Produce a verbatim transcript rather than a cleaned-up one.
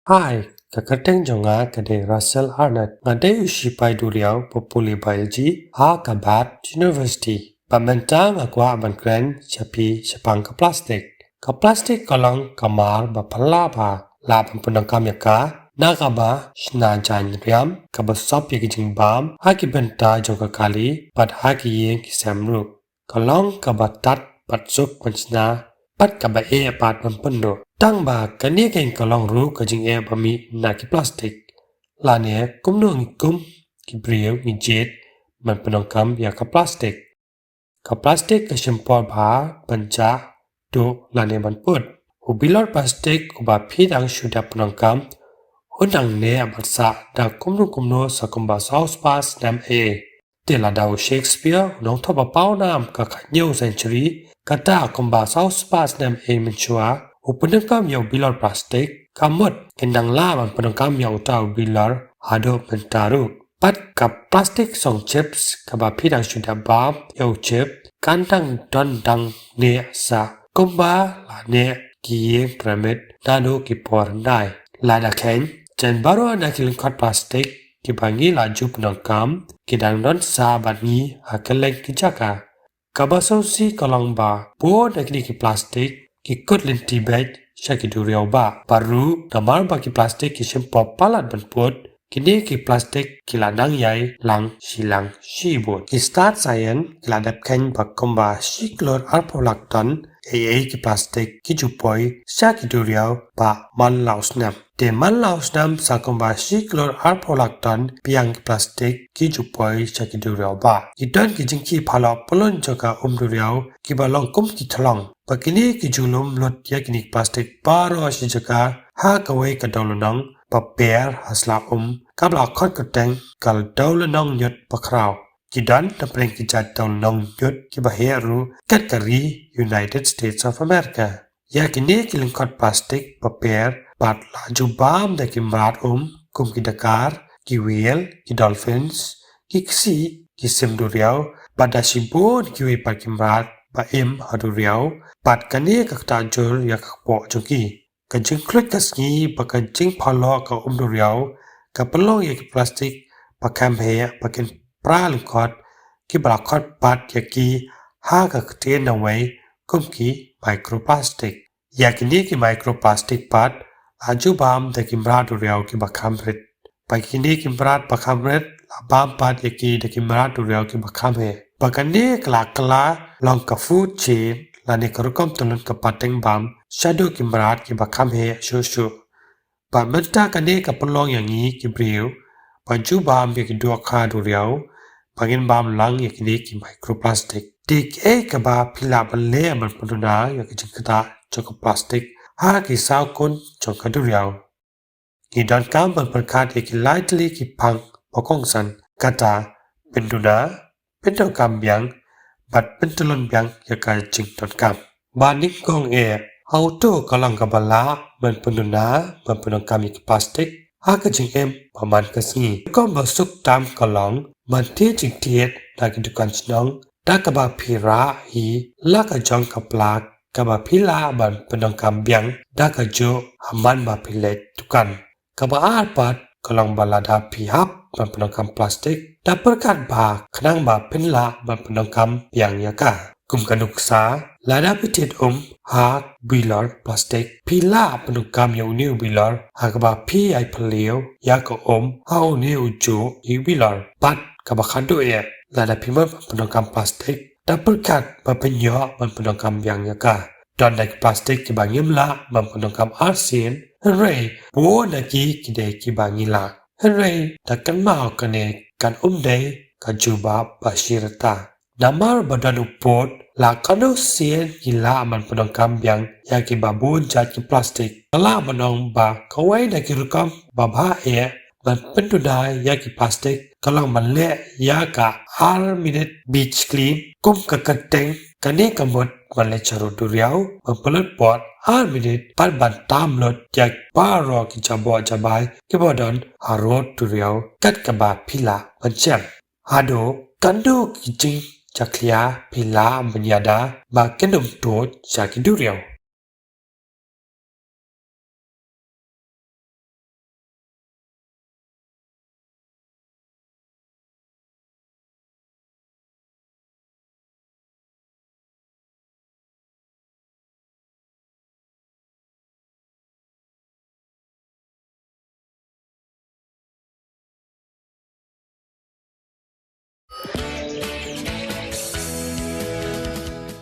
Hi, ka kyrteng jong nga ka dei Russell Arnott. Nga dei u shipai duriaw ba pule biology ha ka Bath University. Bad mynta nga kwah ban kren sha phi shaphang ka plastik. Ka plastik ka long ka mar ba phylla bha, lah ban pyndonkam ïa ka na kaba shna jaiñ riam, kaba sop ïa ki jingbam ha ki bynta jong ka kali bad ha ki ïing ki sem ruh. Ka long kaba tad bad suk ban shna bad kaba eh pat ban pynduh. Tang ba kane ka long ruh ka jingeh ba mih na ki plastik. Lane kumno ngi kum ki briew ngi jied ban pyndonkam ïa ka plastik. Ka plastik ka shim por bha ban jah, duh lane ban put. U bilor plastik uba phi dang shu dep pyndonkam u dang neh bad sah da kumno kumno sa kumba saw spah snem A A. Te lada u Shakespeare, u nongthoh ba pawnam ka khathynñiew century, kata kumba saw spah snem A A mynshuwa, u pyndonkam ïa u bilor plastik, ka mut kin dang lah ban pyndonkam ïa uta u bilor haduh mynta ruh. Bad ka plastik song chips kaba phi dang shu dep bam ïa u chip, kan dang don dang neh sah kumba la neh ki ïing pyramid naduh ki por hyndai. Lada kheiñ, jaiñ baroh na ki lyngkot plastik kiba ngi la ju pyndonkam ki dang don sah bad ngi ha kylleng ki jaka. Kaba sngewsih ka long ba bun na kine ki plastik ki kut lynti beit sha ki duriaw bah. Bad ruh namar ba ki plastik ki shim por palat ban put, kine ki plastik ki la nang ïai lang shi lang shi bud. Ki stad science ki la dep kheiñ ba kumba shi klur arphew lak ton A A ki plastik ki ju poi sha ki duriaw bah man la u snem. Te man la u snem sa kumba shi klur arphew lak ton biang ki plastik ki ju poi sha ki duriaw bah. Ki don ki jingkhih phalok pyllun jong ka um duriaw kiba long kum ki thlong. Ba kine ki ju lum lut ïa kine ki plastik baroh shi jaka ha kawei ka dewlynnong ba per ha sla um kaba la khot kyrteng ka dewlynnong ñiut bakhraw. Ki don na pdeng ki jait dewlynnong ñiut kiba heh ruh kat ka ri United States of America. Ïa kine ki lyngkot plastik ba per pat la ju bam da ki mrad um kum ki dakar, ki whale, ki dolphins, ki ksih, ki sim duriaw, bad da shibun kiwei pat ki mrad ba im ha duriaw, bad kane ka ktah jur ïa ka kpoh jong ki. Ka jingkhluit ka sngi bad ka jingphalok ka um duriaw ka pynlong ïa ki plastik ba kham heh ba kin pra lyngkot kiba la khot pat ïa ki ha ka ktien nongwei kum ki microplastic. Ïa kine ki microplastic pat la ju bam da ki mrad duriaw kiba kham rit. Ba kine ki mrad ba kham rit la bam pat ïa ki da ki mrad duriaw kiba kham heh. Ba kane ka la kylla long ka food chain lane ka rukom tyllun ka pateng bam shaduh ki mrad kiba kham heh shuh shuh. Bad mynta kane ka pynlong ïa ngi ki briew ba ju bam ïa ki dohkha duriaw ba ngin bam lang ïa kine ki microplastic. Te kaei kaba phi lah ban leh ban pynduna ïa ka jingktah jong ka plastik ha ki saw kun jong ka duriaw? Ngi donkam ban pyrkhat ïa ki lai tylli ki phang ba kongsan, kata pynduna, pyndonkam biang bad pyntyllun biang ïa ka jingdonkam. Ba nyngkong eh, hato ka long kaba lah ban pynduna ban pyndonkam ïa ki plastik ha ka jingim ba man ka sngi? Ka rukom ba suk tam ka long ban thied jingthied na ki dukan shnong da kaba phi rah hi la ka jong ka plak kaba phi lah ban pyndonkam biang da kajuh ha man ba phi leit dukan. Kaba ar pat ka long ba lada phi hap ban pyndonkam plastik, da pyrkhat bha khnang ba phin lah ban pyndonkam biang ïa ka. Kum ka nuksa, lada phi thied um ha bilor plastik, phi lah pyndonkam ïa une u bilor ha kaba phi ïai phylliew ïa ka um ha une u juh i bilor. Bad kaba khatduh eh, lada phi mut ban pyndonkam plastik, da pyrkhat ba phin ïoh ban pyndonkam biang ïa ka. Don da ki plastik kiba ngim lah ban pyndonkam arsien, hynrei bun na ki ki dei kiba ngi lah. Hynrei da kynmaw kane kan ym dei ka jubab ba shi rta. Namar ba don u pud la katno sien ngi lah ban pyndonkam biang ïa kiba bun jait ki plastik. Ka lah ban ong ba kawei na ki rukom ba bha eh ban pynduna ïa ki plastik ka long ban leh ïa ka ar minit beach clean kum ka kyrteng. Kane ka mut ban leit sha rud duriaw, ban pynlut pot ar minit bad ban tam lut ïa baroh ki jaboh jabai kiba don ha rud duriaw kat kaba phi lah ban shem. Haduh katno ki jingjakhlia phi lah ban ïada ba kin ym tuid sha ki duriaw?